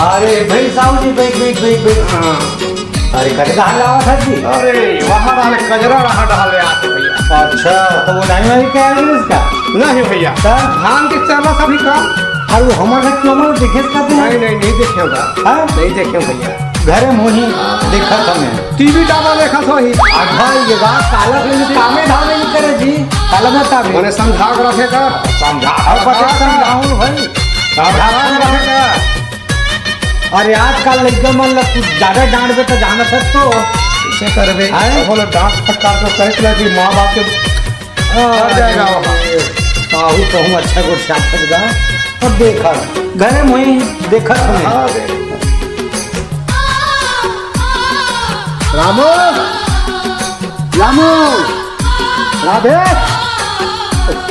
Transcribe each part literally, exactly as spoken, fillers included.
अरे भाई साहू जी, बैठ, बैठ, बैठ, बैठ। हाँ। अरे, कटे कहाँ लावा था जी? अरे, वहाँ डाले, कजरा रहा डाले आके भैया। अच्छा, तो वो नहीं, वही क्या है इसका? नहीं भैया। सर? धान के चला सभी का। अरे, वो हमारे क्यों ना देखे इसका तो? नहीं, नहीं, नहीं देखे होगा। हाँ? नहीं देखे भैया। घरे मोही देखा था मैं। टीवी टावर देखा था ही। आधा ये बात काला से कामे धामे नहीं करे जी। काला मत कामे। मैंने समझा कर रखे का। समझा। अब बता समझाऊं भाई। समझा कर रखे का। अरे आजकल लइका मन ला कुछ ज्यादा डांट दे तो जाना सक तो। कैसे करबे? हैं? अब बोलो डांट फटकार तो कहे चला कि माँ बाप के आ जाएगा वहाँ। ताहू कहूँ अच्छा को छापत गा। अब देखा, घरे मुही देखत हमें। हाँ, देख। रामू, रामू, राधे।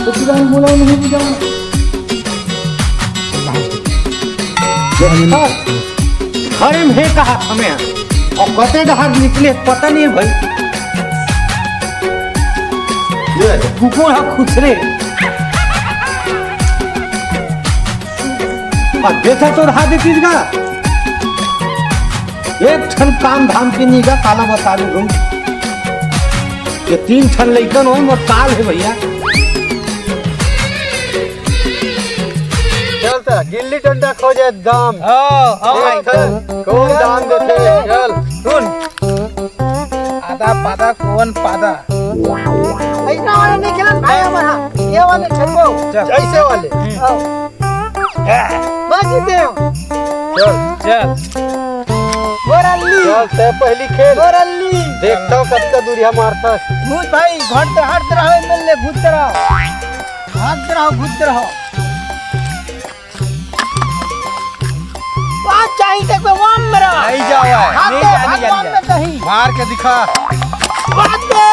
कुछ गान बोला नहीं बुझा। देखा, घरे में कहा हमें। और कते डहार निकले पता नहीं भाई। ये कुकुर हा खुसरे। और देखा तो रहा देखी का। एक ठन काम धाम के नहीं का काला बता दू तुम। ये तीन ठन लइकन होई मोर काल है भैया। चल त, गिल्ली डंडा खोजे दाम। हाँ, हाँ। देख, कौन दाम देथे? चल। सुन। आदा पादा कौन पादा? ऐसा वाले नहीं खेलन भाई हमारा। ये वाले खेलबो। चल। ऐसे वाले। आओ। बाजी दे। चल। चल। मोरली। चल, ते पहली खेल। मोरली। देखता हूँ कतका दूरिया मारता। घूम भाई, घट हट रहा है, मिल ले, घूमते रहो। भागते रहो, घूमते रहो। वाह, चाहिए देखो, वाम मेरा। नहीं जाओ, हाथ नहीं दे, जाने, हाथ जाने, वाम जाने। में कहीं। मार के दिखा। बात दे।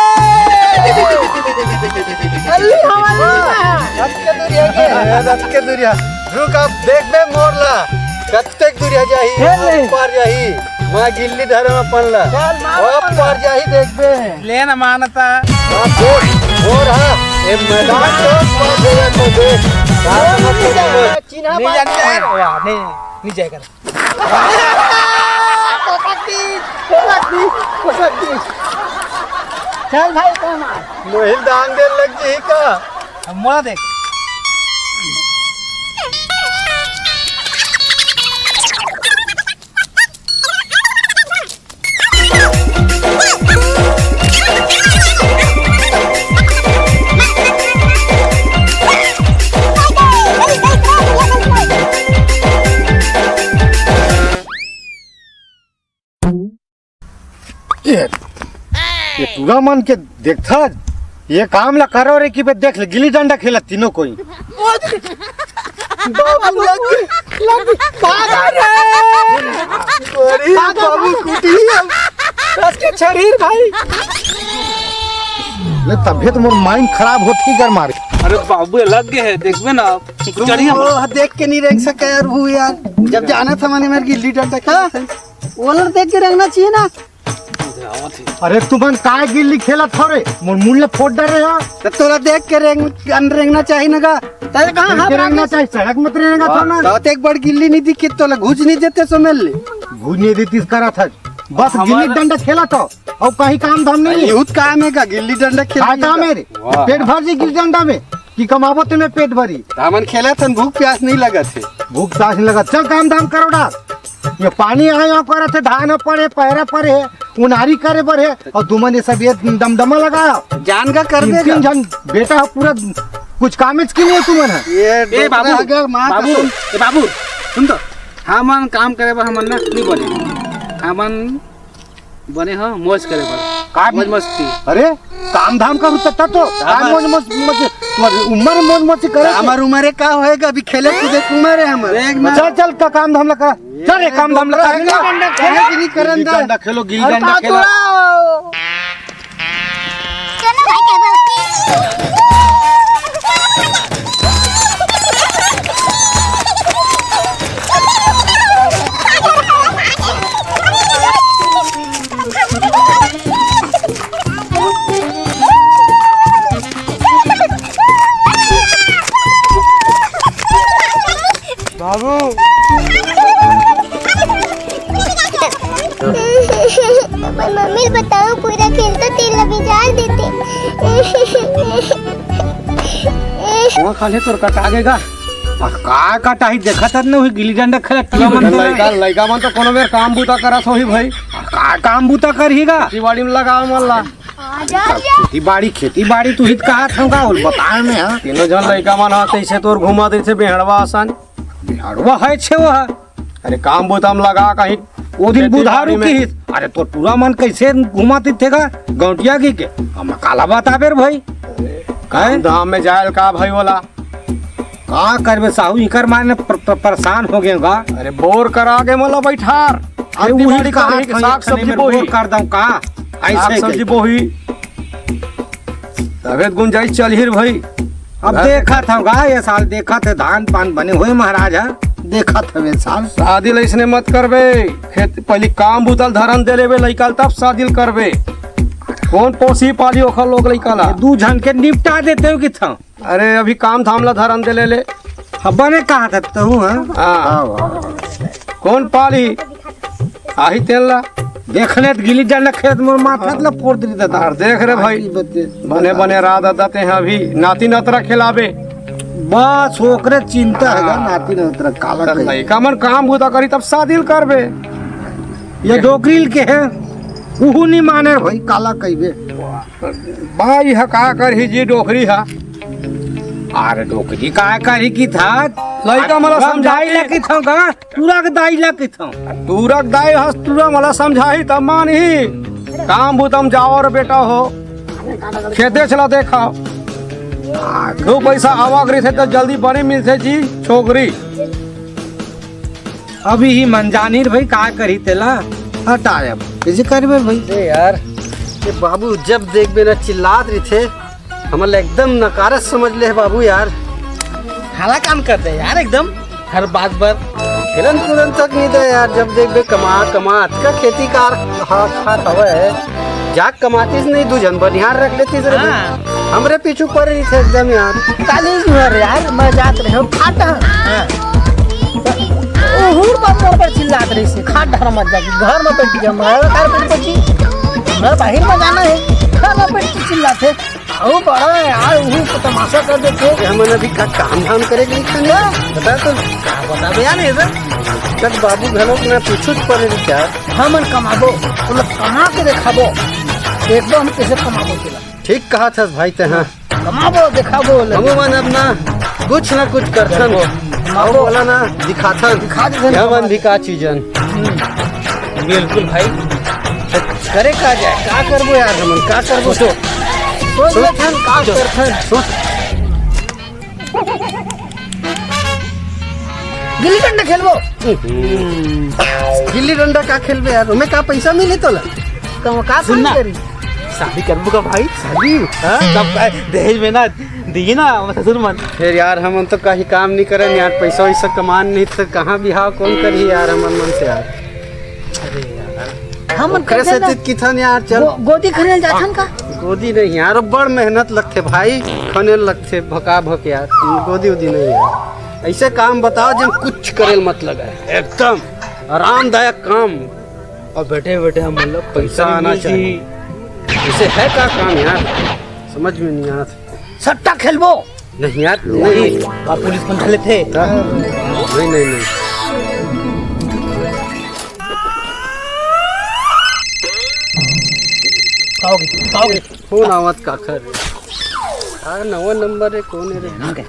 अल्ली हमारी में है। रथ के दूरिया के। ए, रथ के दूरिया। रुक, अब देख बे मोर ला। कत्तेक दूरिया जाही, हे ले। अब पार जाही। माँ गिल्ली धरे में अपन ला। चल, मार अब अपन ला। पार जाही, देख बे। ले ना मानता। अब देख, मोर हा, ए मैदान तो पार हो जाता, देख। चिन्हा नहीं बात जानते है। हैं? वाह, नहीं, नहीं जाएगा। कोसक दी, कोसक दी, कोसक दी। चल भाई, कौन आ? मोहिल दांग दे लग जी का। अब मोड़ा देख। ये, ये टूरा मन के देखथा, ये काम ला करो रे कि बे देख ले, गिल्ली डंडा खेला तीनों कोई। बाबू लग, लग, भागा रे। अरे बाबू कुटी। कस के शरीर भाई। ले तबे तो मोर माइंड खराब होत ही कर मारे। अरे बाबू लग गए है, देखबे ना। चढ़िया ओ, देख के नहीं रेंग सके यार, वो यार। जब जाना था मैंने मेरे गिल्ली डंडा का, वो लोग देख के रेंगना चाहिए ना। अरे तुमन काय गिल्ली खेलत हो रे? मोर मुंह ले फोड़ डरे हो। तो तोला देख के रेंग, अन रेंगना चाहिए ना का? तैं कहाँ देख के हाथ रेंगना रखे? चाहिए, सड़क मत रेंगा था ना। तो एक बार गिल्ली नहीं दिखी, तोला घुस नहीं देते सो मिल ले। घुस नहीं देती इसका रहा था। बस हमारा गिल्ली डंडा खेला था। और कहीं काम धाम नहीं है। बहुत काम है का गिल्ली डंडा खेल का काम है रे? वाह। पेट भर जी गिल्ली डंडा में। कि कमाबो ते में पेट भरी। हमन खेला थन, भूख प्यास नहीं लगत है। भूख प्यास नहीं लगत। चल काम धाम करो डा। ये पानी आए यहाँ पर थे, धान पड़े, पैरा पड़े है, उनारी करे बर है, और तुमन ये सब ये दमदमा लगाओ। जान का कर तीन, देगा। तीन जन बेटा हो पूरा कुछ कामेच की नहीं है तुमन है। ये ए बाबू, डोकरा अगर माँ बाबू, कसम। ए बाबू, सुन तो, हमन काम करे बर हमन ना नहीं बने, हमन बने हो मौज करे बर। का मौज मस्ती। अरे काम धाम करू तब तो का मौज मस्ती, मौज, तुम्हारी उम्र मौज मस्ती करे। हमार उम्र का होएगा, अभी खेले कूदे के उम्र है हमार। देख ना। चल चल का काम धाम लगा। चल रे काम धाम लगा। खेलो गिल्ली डंडा खेलो, गिल्ली डंडा खेलो। चलो भाई, क्या बोलती? बाबू। अपन मम्मी ल बताओ, पूरा खेलता तेल ला बिगाड़ देते। वो खाले तोर कटा गेगा। आ, का कटाही? देखत हस न, उही गिल्ली डंडा खेलत टूरा मन तो लइका, लइका मन तो कोनो बेर काम बूता करत होही भाई। का काम बूता करही गा? खेती बाड़ी में लगावे मन ला। खेती बाड़ी, खेती बाड़ी तू ही त कहत हव गा, अउ बता में, हाँ। तीनों झन लइका मन ह, तइसे तोर घुमा देथे बेहड़वा असन। बेहड़वा हे छे वो ह। अरे काम बूता में लगा कहीं। ओ दिन खेती बुधारू बाड़ी में। किहिस, अरे तोर टूरा मन कइसे घुमा देथे गा गौंटिया गी के? हम काला बताबे रे भाई। काहे? धाम में जायल का भाई ओला? का करबे साहू, इकर मारे प्र-, प्र-, परेशान हो गेंव गा। अरे बोर करा के मोला बैठार। अरे खेती उही बाड़ी कहा करही, था, साग एक सब्जी सने बोही। बोर कर दंव का? अइसे साग सब्जी कही। बोही। तबे त गुंजाइश चलही रे भाई। अब घर देखत हव गा, ये साल देखत हे धान पान बने होही महाराज, हाँ? देखत हव ये साल। शादी ल अइसने मत करबे, खेत पहिली काम बूता ल धरन दे लेबे लइका ल, तब शादी ल करबे। कोन पोसी पाली ओखर लोग लइका ला? ये दू झन के निपटा देते हो कि था? अरे, अभी काम धाम ला धरन दे ले ले। हब्बा ने कहा था तहूँ, हाँ? हाँ। हाँ, वाह। कौन पाली? आही तेल ला। देख ले, गिल्ली डंडा खेलत मोर माथा ला फोड़ दे दादा। अरे देख रे भाई, आई बदे। बने बने रात दादा ते हैं अभी, नाती नतरा खिलाबे। बस ओकरे चिंता है गा, हाँ। नाती नतरा काला तो कही। लइका मन काम बूता करी तब शादी ल करबे। ये डोकरी ल के है, उहू नहीं माने रे भाई, काला कहिबे। भाई ह का करही जी डोकरी ह? अरे डोकरी का करही किथस? लइका मन ला टूरा के समझाई। दाई ला किथंव गा, टूरा के दाई ला किथंव। टूरा के दाई हस, टूरा मन ला समझाही तब मानही। काम बूता म जाओ रे बेटा हो, खेते चला देखा। दो पैसा आवक रहिथे त जल्दी बने मिलथे जी छोकरी। अभी ही मन जानी रे भाई, का करही तेला? हटा अब, कइसे करबे भाई? ए यार, ये बाबू जब देखबे ना चिल्लात रहिथे, हमन ला एकदम नकारत समझ ले हे बाबू यार। काला काम करथे यार एकदम, हर बात बर खेलन कूदन तक नहीं दे यार। जब देखबे कमा कमा, अतका खेती कार हा-, खार हवय, जा कमातिस नहीं, दू झन बनिहार रख लेतिस रे भाई। हाँ। हमरे पीछू पड़े रहिथे एकदम यार। काली जुहर यार, मैं जात रहे हूँ खाट। हाँ। ओ हुड़ बम मोर पर चिल्लात रहिसे, खाट डहर मत जाके, घर में बैठ जा, मैं कार पर बैठी, मैं बाहर में जाना है, घर में बैठ के चिल्लात है। ओ बड़ा यार, वही तो तमाशा कर देथे। हमन अभी का काम धाम करे के नहीं खाने। बता तो। का बताबे यार, ये सब। जब बाबू घलो ना पीछू पड़े रहिथे यार। हमन कमाबो, मतलब कमा के देखाबो। देखबो हम कइसे कमाबो तेला। ठीक कहत हस भाई ते, हाँ। कमाबो, देखाबो ले। हमू मन अब ना कुछ ना कुछ करथन। कमाबो। अउ ओला ना दिखाथन। दिखा देथन। हमन भी का चीजन। हम्म। बिल्कुल भाई। करे का जाए, का करबो यार हमन, का करबो? सोचो। सोच लेथन, का करथन। सोच। गिल्ली डंडा खेलबो। हम्म। गिल्ली डंडा का खेलबे यार? ओमे का पैसा मिली तोला? कम का सुन काम ना। करी? शादी करबो का भाई? शादी? हाँ? सब का दहेज में ना दिही ना हमर ससुर मन। फिर यार हमन तो कहीं काम नहीं करन यार, पैसा वैसा कमान नहीं तो कहाँ बिहाव कौन करही यार हमन मन से यार। अरे यार। हमन ओकरे से कइसे ना तित किथन यार, चल। गो-, गोदी खने ल जाथन का? गोदी नहीं यार, बड़ मेहनत लगथे भाई, खने लगथे भका भक यार, गोदी उदी नहीं यार। ऐसे काम बताओ जब कुछ करे ल मत लगे, एकदम आरामदायक काम। और बैठे बैठे हम मतलब पैसा पैसा आना मिल चाहिए। जी। इसे है का काम यार, समझ में नहीं आता। सट्टा खेलबो? नहीं यार, नहीं। का पुलिस मन धर लेथे? नहीं, नहीं, नहीं। का होगे? का होगे? फोन आवत काखर। यार, नवा नंबर है, कौन है रे?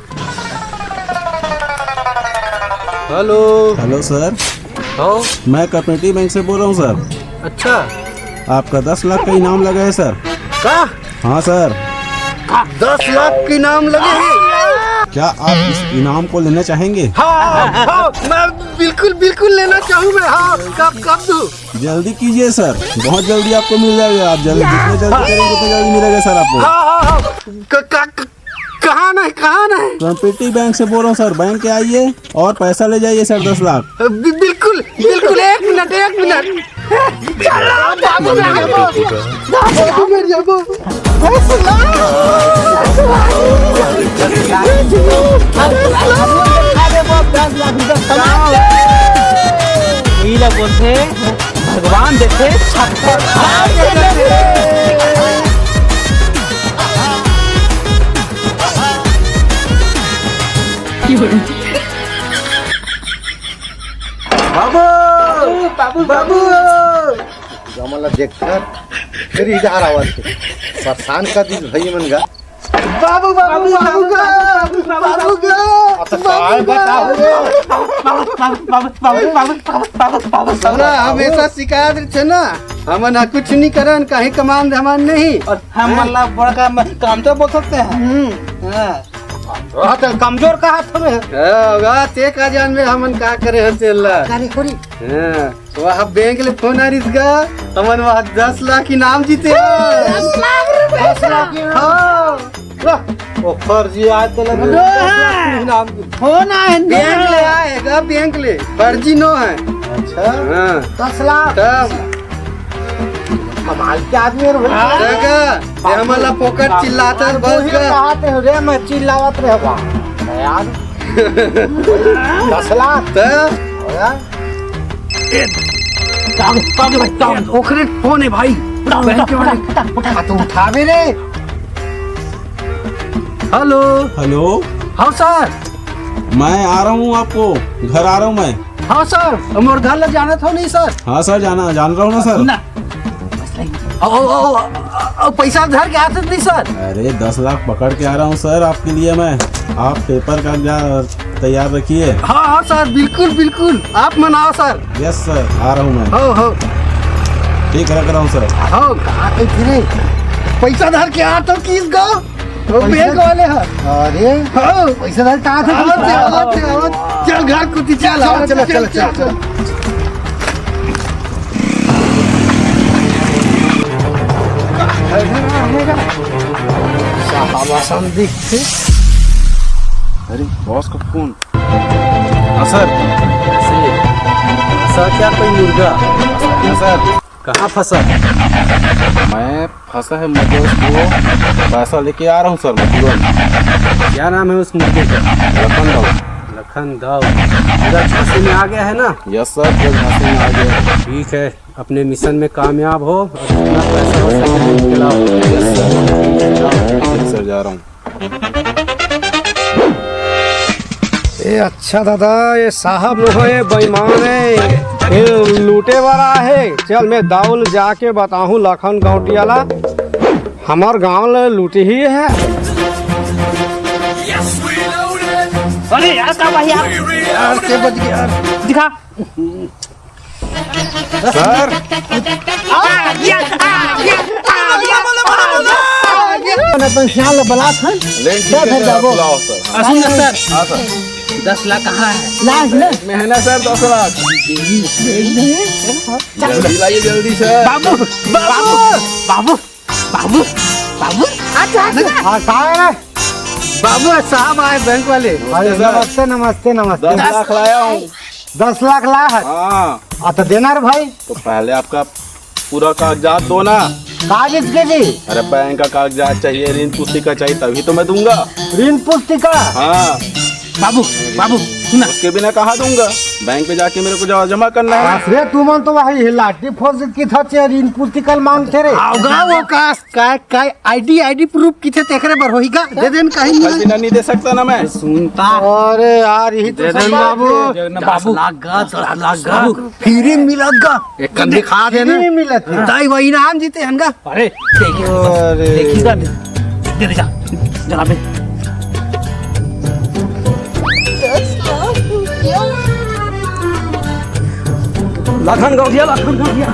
हेलो। Hello sir. हाँ? मैं कम्युनिटी बैंक से बोल रहा हूँ सर। अच्छा। आपका दस लाख का इनाम लगा है सर। का? हाँ सर। दस लाख के इनाम लगे हैं। क्या आप इस इनाम को लेना चाहेंगे? हाँ, हाँ, हाँ, मैं बिल्कुल, बिल्कुल लेना चाहूँ मैं। हाँ, कब, कब दूँ? जल्दी कीजिए सर, बहुत जल्दी आपको मिल जाएगा। आप जल्दी, जितने जल्दी करेंगे उतने जल्दी मिलेगा सर आपको। हाँ, हाँ, हाँ। क-, क-, क-, कहाँ नहीं, कहाँ नहीं? कम्युनिटी बैंक से बोल रहा हूँ सर, बैंक के आइए और पैसा ले जाइए सर, दस लाख। बि-, बिल्कुल, बिल्कुल, एक मिनट, एक मिनट। चलो, बाबू, बाबू, बाबू, बाबू, बाबू। दस लाख। दस लाख। देथे, भगवान देथे, छक्का। बाबू, बाबू, बाबू। गमला देख कर, फिर इधर आवाज। परेशान कर दी भई मन गा। बाबू, बाबू, बाबू गा, बाबू गा। अच्छा, काय बताओ रे? सुना, हम ऐसा शिकायत रहे ना, हमन ह कुछ नहीं करन, कहीं कमान धमान नहीं। और हम मतलब बड़का म-, काम तो बोल सकते हैं। हम्म। हाँ। हाँ, तो कमजोर कहा था मैं? हाँ, होगा, ते का जान में हमन का करे हन तेला। करे कोरी। हाँ। वह बैंक ले फोन आ रिस गा, हमन वह दस लाख इनाम जीते हन। दस लाख रुपए? दस लाख? हाँ। वाह, वो फर्जी आय तो लगे, हाँ। दस लाख इनाम जीते। फोन आए हैं, बैंक ले आए गा, बैंक ले, फर्जी नो है। अच्छा। हाँ। दस लाख? तब। कमाल के आदमी है रे भाई। हाँ। देखा, ये हमन ला फोकट चिल्लात हस, बस कर। कहात हे रे, मैं चिल्लावत रहे बा। यार। दस लाख। त? हो यार। ए, कागज, कागज भाई, कागज। ओकरे फोन है भाई। उठा, उठा, बैंक वाले। उठा, उठा, उठा। हाँ, तो उठावे रे। हेलो। हेलो। हाँ सर। मैं आ रहा हूँ, आपको घर आ रहा हूँ मैं। हाँ सर, मोर घर ला जानत हो नहीं सर? हाँ सर, जाना, जान रहा हूँ ना सर। सुन ना। ओ, ओ, ओ, ओ, पैसा धर के आते नहीं सर? अरे, दस लाख पकड़ के आ रहा हूँ सर, आपके लिए मैं। आप पेपर कागजात तैयार रखिए। हाँ, हाँ सर, बिल्कुल, बिल्कुल, आप मन आओ सर। यस सर, आ रहा हूँ मैं। हो, हो। ठीक, रख रहा हूँ सर। हो, कहाँ गए थे रे? पैसा धर के आ तो किस गाँव? वो बैंक वाले ह। अरे। हाँ। पैसा डाल, कहाँ से आवत, आवत, आवत। चल घर कुती, चल, चल, आवत, चल, चल, चल, चल, चल। चल। साहब आसान दिखते। अरे, बॉस का फोन। हाँ सर। सर, क्या कोई मुर्गा? हाँ सर। कहाँ फंसा? मैं फंसा है मुर्गे, उसको पैसा लेके आ रहा हूँ सर, मैं तुरंत। क्या नाम है उस मुर्गे का? लखन दाऊ। लखन दाऊ। पूरा झांसे में आ गया है ना? यस सर, पूरा झांसे में आ गया है। ठीक है, अपने मिशन में कामयाब हो और जितना पैसा हो सके लेके लाओ। यस सर, यस सर, जा रहा हूँ। ए अच्छा दादा, ये साहब नो हे, बेईमान हे, ये लूटे वाला हे। चल, मैं दाऊ ल जाके बताहूँ लखन गौटिया ला, हमर गाँव ल लूटे ही हे। अरे यार, का भाई यार? यार, के बच गया यार। दिखा। सर। आ गया, आ गया, आ गया, आ गया। अपन सियान ल बलात हन। ले, ठीक है सर, जाबो। बुलाओ सर। आ, सुन ना सर। हाँ सर। दस लाख कहाँ है? लाख ना? मेहनत सर, दस लाख। जल्दी लाइए, जल्दी सर। बाबू, बाबू, बाबू। बाबू, बाबू, आ, का है? हाँ, का है रे? बाबू, साहब आए बैंक वाले। अरे, नमस्ते सर। नमस्ते, नमस्ते, नमस्ते। दस लाख लाया हूँ। दस लाख ला है? हाँ। आ, तो देना रे भाई। तो पहले आपका पूरा कागजात दो ना। कागज के जी? अरे, बैंक का कागजात चाहिए, ऋण पुस्तिका चाहिए, तभी तो मैं दूंगा। ऋण पुस्तिका? हाँ। बाबू, बाबू, सुना। उसके बिना कहाँ दूंगा? बैंक पे जाके मेरे को जमा, जमा करना है। अरे, तुमन तो वही लाठी फौज की था, ऋण पुस्तिका मांगते रे। आओगा वो का काय, काय आईडी, आईडी प्रूफ किथे तेकरे बर होही गा? दे देन कहीं नहीं। बिना नहीं दे सकता ना मैं। सुनता। अरे यार, यही तो दे देन बाबू। दस लाख गा, दस लाख गा। फ्री मिलत गा। एक कन दिखा देना। फ्री मिलत है। दाई वही इनाम जीते हन गा। अरे, देखिए, अरे। देखिए गा। दे दे जा। जला दे। लखन गौधिया, लखन गौधिया।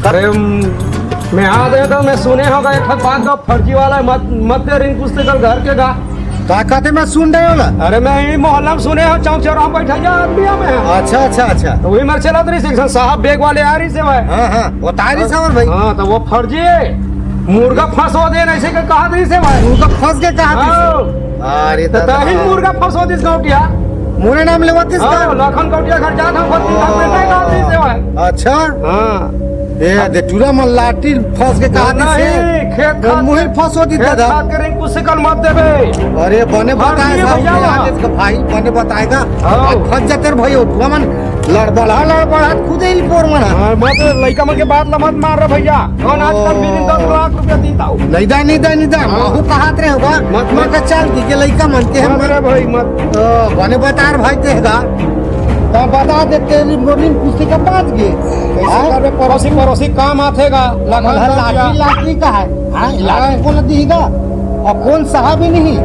अरे, मैं आ गया था, मैं सुने होगा एक ठो बात का फर्जी वाला मत, मत दे ऋण पुस्तिका घर के गा। का कहते मैं सुन रहे हो ना? अरे, मैं यही मोहल्ला में सुने हो, चौक चौराहा बैठा या आदमी हमें। अच्छा, अच्छा, अच्छा। तो वही मेरे चलत रही से, साहब बैग वाले आ रही से भाई। हाँ, हाँ, वो तारी सावन भाई। हाँ, तो वो फर्जी है। मुर्गा फंसवा दे, ऐसे के कहा रही से भाई। मुर्गा फंस के कहा रही से? हाँ। अरे तो दादा। तही मुर्गा फंसो दिस गौटिया। मोरे नाम लेवत दिस हाँ, का? लखन गौटिया घर जात हम, बत्तीस लाख में नहीं लावत दिस भाई। अच्छा। हाँ। ए, दे टूरा मन लाठी फंस के कहा दिस नहीं, है? खेत तो खाद मुहे के, फंसो दिस खेत दादा। खाद के रिंग कुछ कल मत देबे। अरे, बने हाँ, बताए ये साहब, भैया। आज इसका भाई बने बताएगा। हाँ। आज फंस जाते रे भाई, टूरा मन लड़बड़ा, लड़बड़ा, खुदे ही पोर मना। हाँ, मत, लइका मन के बात ला मत मार रे भैया। कौन आजकल ओ। मेरी दस लाख रुपया दी ताऊ? नहीं दा, नहीं दा, नहीं दा। हाँ। महू कहात रहे होगा। मत, मत। मत चल दी के लइका मन के हम मत रे भाई, मत। ओ, बने बता रे भाई ते गा। तो बता दे, तेरी बोली पुस्तिका बात के। कैसे हाँ? करबे, पड़ोसी, पड़ोसी काम आथेगा। लगन हमर लाठी, लाठी का है? हाँ, लाठी हाँ। कौन दीगा? और कौन साहब ही नहीं?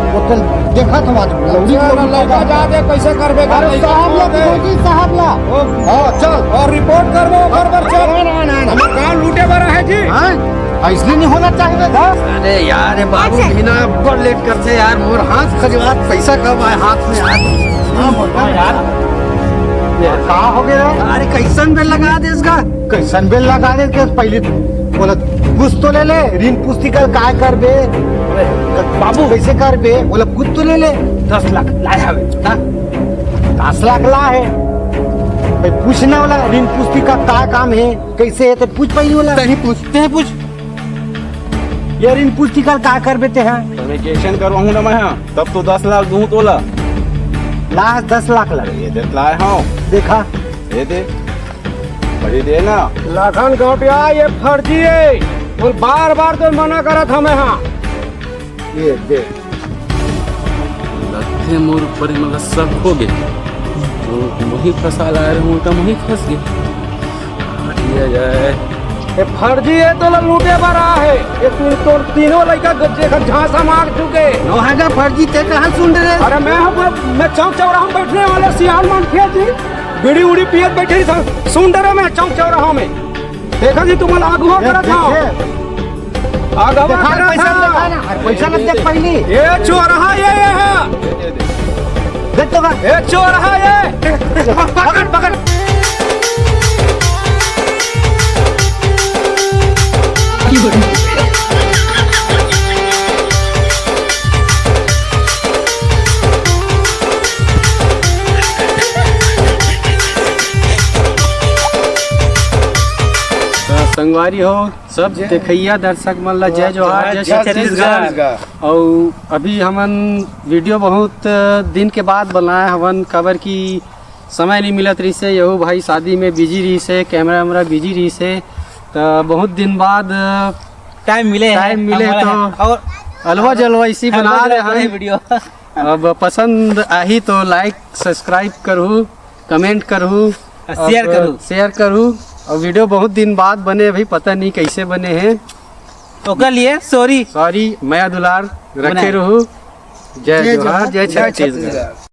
वो तो देखा था बात, लौड़ी अच्छा, लौड़ी लड़का का। जा दे, कैसे करबे? अरे लड़का साहब ला, कौन है? फौजी साहब ला। ओ, हाँ, चल। और रिपोर्ट करबो, ओकर बर चल। ना, ना, ना, ना। हमर गांव लूटे बर है जी। हाँ? ऐसने नहीं होना चाहिए था। अरे यार, ये बाबू अच्छा। भी ना बड़ लेट करते यार, मोर हाथ खजवात, पैसा कब आए हाथ में यार। हाँ, बोल यार। ये का हो गया? अरे, कैसन बेल लगा दे इसका? कैसन बेल लगा दे के पहले बोला, कुछ तो ले ले, ऋण पुस्तिका काय करबे? बाबू। कैसे करबे? बोला, कुछ तो ले ले। दस लाख लाए हवे, हाँ? दस लाख ला है। भाई, पूछना वाला ऋण पुस्तिका का काम है, कैसे है, तो पूछ पहले वाला। तही पूछ, तही पूछ। ये ऋण पुस्तिका का करबे ते, हाँ? कम्युनिकेशन करवाहूँ ना मैं, हाँ, तब तो दस लाख दूँ तोला। ला, दस लाख ला। ये देख लाए हूँ। देखा। ये दे। अरे दे ना। लखन गौटिया, ये फर्जी है। बोल, बार बार तो मना करत हमें, हाँ। ये दे। लगथे मोर ऊपर ही मतलब शक हो गए। तो वही फंसा ला रहे हूँ, तो वही फंस गए। हाँ, किया जाए। ये फर्जी है, तो लूटे बर आ है। ये तू तो तीनों लड़का गज्जे का झांसा मार चुके। नौ हजार फर्जी ते कहाँ सुन रहे? अरे मैं हम, मैं चौक चौराहा में बैठने वाले सियान मान किया जी। बीड़ी उड़ी पियत बैठे ही था, सुन डरे मैं चौक चौराहा में। देखा जी, तुम्हारा आगुआ देख, करा था। देख, आगुआ देखा, करा पैसा था। देखा ना, पैसा लग जाए पहले। ये चोर, हाँ, ये, ये, हाँ। देख तो बा। ये चोर, हाँ, ये। पकड़, पकड़। त संगवारी हो, सब जय। देखइया दर्शक मन ला जय जोहार, जय जय छत्तीसगढ़। छत्तीसगढ़। अउ अभी हमन वीडियो बहुत दिन के बाद बनाए हवन, काबर कि समय नहीं मिलत रहिसे, यहू भाई शादी में बिजी रहिसे, कैमरा वैमरा बिजी रहिसे, त बहुत दिन बाद टाइम मिले हे, टाइम मिले हे तो अउ अलवा जलवा इसी बना रहे हैं वीडियो। अब पसंद आही तो लाइक सब्सक्राइब करहू, कमेंट करहू, शेयर करहू। शेयर करहू। अउ वीडियो बहुत दिन बाद बने, अभी पता नहीं कैसे बने हैं। ओकर लिए सॉरी। सॉरी, मया दुलार रखे रहू। जय जोहार, जय छत्तीसगढ़।